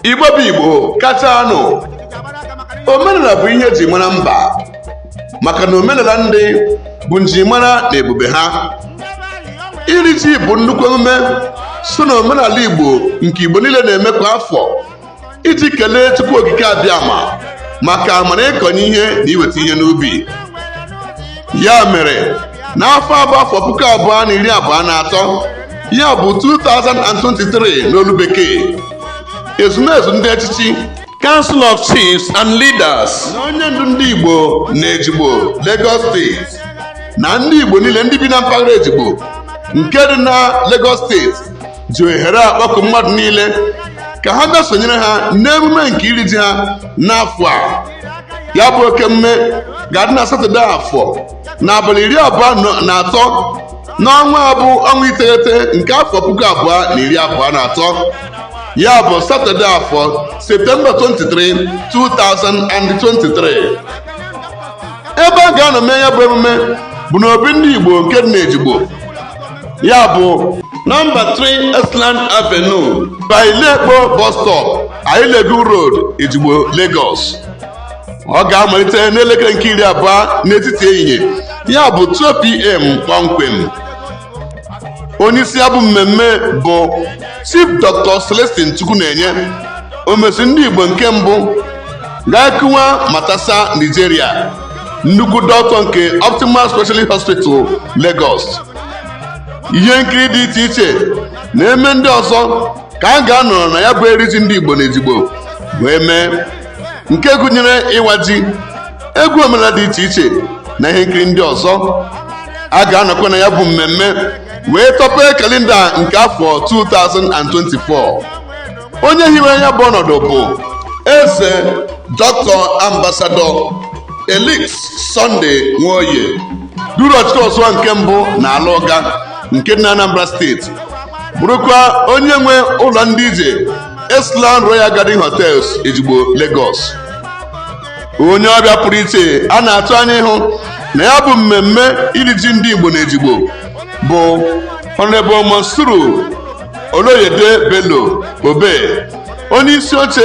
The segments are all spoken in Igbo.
Igbo bụ Igbo kacha anụ. Omenala bụ ihe eji mara mba, maka na omenala ndị bụ njirimara na ebube ha. Iri ji bụ nnukwu emume so na omenala Igbo nke Igbo niile na-eme kwa afọ iji kelee Chukwu Okike Abịama maka amara ịkọnye ihe na iweta ihe n'ubi. Ya mere, n'afọ abụọ, afọ 2023, ya bụ 2023 n'olu bekee, ezumezu ndị echichi, Council of Chiefs and Leaders, na onye ndu ndị Igbo na Ejigbo, Lagos Steeti, na ndị Igbo niile ndị bi na mpaghara Ejigbo nke dị na Lagos Steeti ji ohere akpọkụ mmadụ niile ka ha bịa sonyere ha n'emume nke iri ji ha n'afọ a. Ya bụ oke emume ga-adị na Satọde, afọ, n'abalị 23 n'ọnwa abụ, ọnwa 9 nke afọ 2023, ya bụ Satọde, afọ, Septemba 23, 2023. Ebe a ga-anọ mee ya bụ emume bụ n'obi ndị Igbo nke dị n'Ejigbo, ya bụ nọmba 3 Esland Avenue by Ilekpo Bus Stop, Ayilegun Road, Ejigbo, Lagos. Ọ ga-amalite n'elekere nke 12 n'etiti ehihie, ya bụ 12 p.m. kpọmkwem. Onye isi ya bụ mmemme bụ Chief Dr. Celestine Chukwunenye, omesi ndị Igbo nke mbụ Garkuwan Matasa, Nigeria, nnukwu dọkịta nke Optimal Specialist Hospital, Lagos. Ihe nkiri dị iche iche na eme ndị ọzọ ka a ga-anọrọ na ya bụ eri ji ndị Igbo na Ejigbo wee mee, nke gụnyere ịwa ji, egwu omenala dị iche iche na ihe nkiri ndị ọzọ. A ga-anọkwa na ya bụ mmemme wee tọpee kalenda nke afọ 2024. Onye hiwere ya bụ ọnọdụ bụ Eze Dr. Ambassador Elix Sunday Nwoye, duru ọchịchị ọzọ nke mbụ na ala Ụga nke dị na Anambra Steeti, bụrụkwa onye nwe ụlọ ndị ije Esland Royal Garden Hotels, Ejigbo, Lagos. Onye ọbịa pụrụ iche a na-atụ anya ịhụ na ya bụ mmemme iri ji ndị Igbo na Ejigbo bụ Honorable Monsuru Oloyede Bello Obe, onye isi oche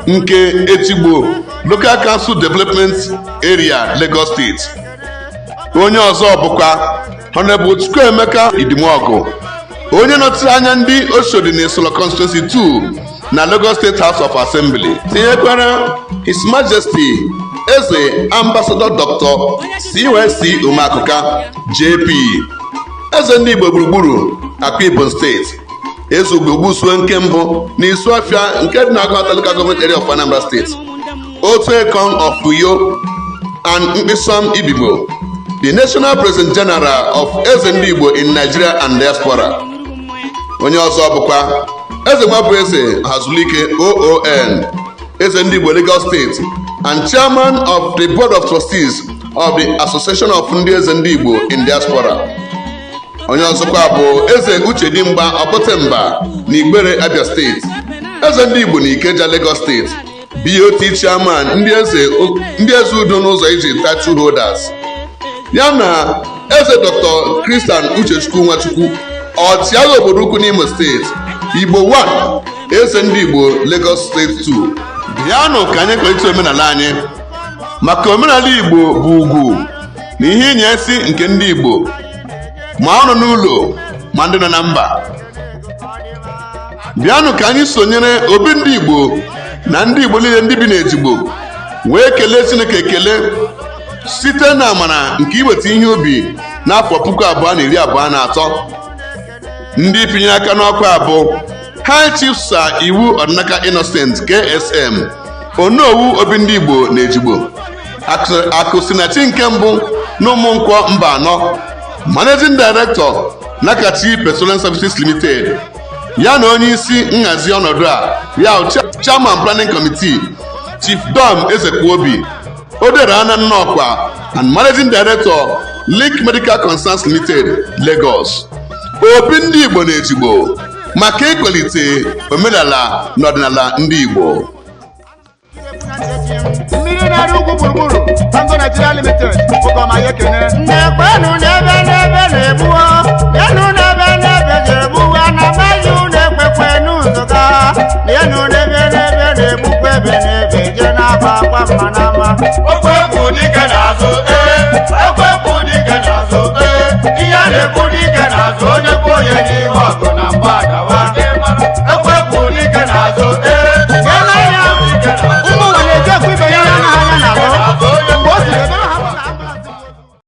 nke Ejigbo Local Council Development Area, Lagos State. Onye ọzọ bụkwa Honorable Chukwuemeka Idimogu, onye nọchiri anya ndị Oshodi na Isolo Constituency 2 na Lagos State House of Assembly, tinyekwara His Majesty Eze Ambassador Dr. CYC Umeakụka JP, eze ndị Igbo gburugburu Akwa Ibom Steeti, eze Ugogbusue nke mbụ na Isuọfịa nke dị na Agụata Local Government Area of Anambra State, Otu Ekong of Uyo and Mkpisom Ibigbo, the National President General of Eze Ndị Igbo in Nigeria and Diaspora. Onye ọzọ bụkwa Eze Nwabueze Hazulike OON, Eze Ndị Igbo Lagos State and Chairman of the Board of Trustees of the Association of Ndị Eze Ndị Igbo in Diaspora. Onye ọzọkwa bụ Eze Uche Dimgba Ọkpọtemba na Igbere, Abia Steeti, Eze Ndị Igbo na Ikeja, Lagos Steeti, BOT Chairman, ndị eze udo n'ụzọ ije title holders, ya na Eze Dr. Christian Uchechukwu Nwachukwu, ọchịagha obodo ukwu n'Imo Steeti, Igbo 1, Eze Ndị Igbo Lagos State 2. Bịanụ ka anyị kwalite omenala anyị, maka omenala Igbo bụ ugwu na ihe ịnya isi nke ndị Igbo, ma ọ nọ n'ụlọ ma ndị nọ na mba. Bịanụ ka anyị sonyere obi ndị Igbo na ndị Igbo niile ndị bi n'Ejigbo wee kelee Chineke ekele site na amara nke iweta ihe ubi n'afọ 2023. Ndị pinyere aka n'ọkwa bụ High Chief Sir Iwu Ọdịnaka Innocent KSM, Onowu obi ndị Igbo na Ejigbo, Akụsinachi nke mbụ na Ụmụnkwọ Mba Anọ, Managing Director, Nakachi Petroleum Services Limited, ya na onye isi nhazi ọnọdụ a, ya Chairman Planning Committee, Chief Dom Ezekwuobi Oderana Nnọkwa, and Managing Director, Link Medical Concerns Limited, Lagos. Obi ndị Igbo na Ejigbo maka ịkwalite omenala na ọdịnala ndị Igbo. Mmiri na-arị ugwu gburugburu, Bango Nigeria Limited, oge ọma ya ekene. Nnekwenụ n'ebe n'ebe na-egbuo enu n'ebe n'ebe ga-egbuwa na amaghị unu ekwekwe n'ụzọ ga enu n'ebe n'ebe. dike na-akwa akwa mma n'ama. Okwu ekwu dike n'azụ ee, okwu ekwu dike n'azụ ee, ihe a na-ekwu dike n'azụ, onye bụ onye n'ihu ọgụ na mgba adawa. Okwu ekwu dike n'azụ.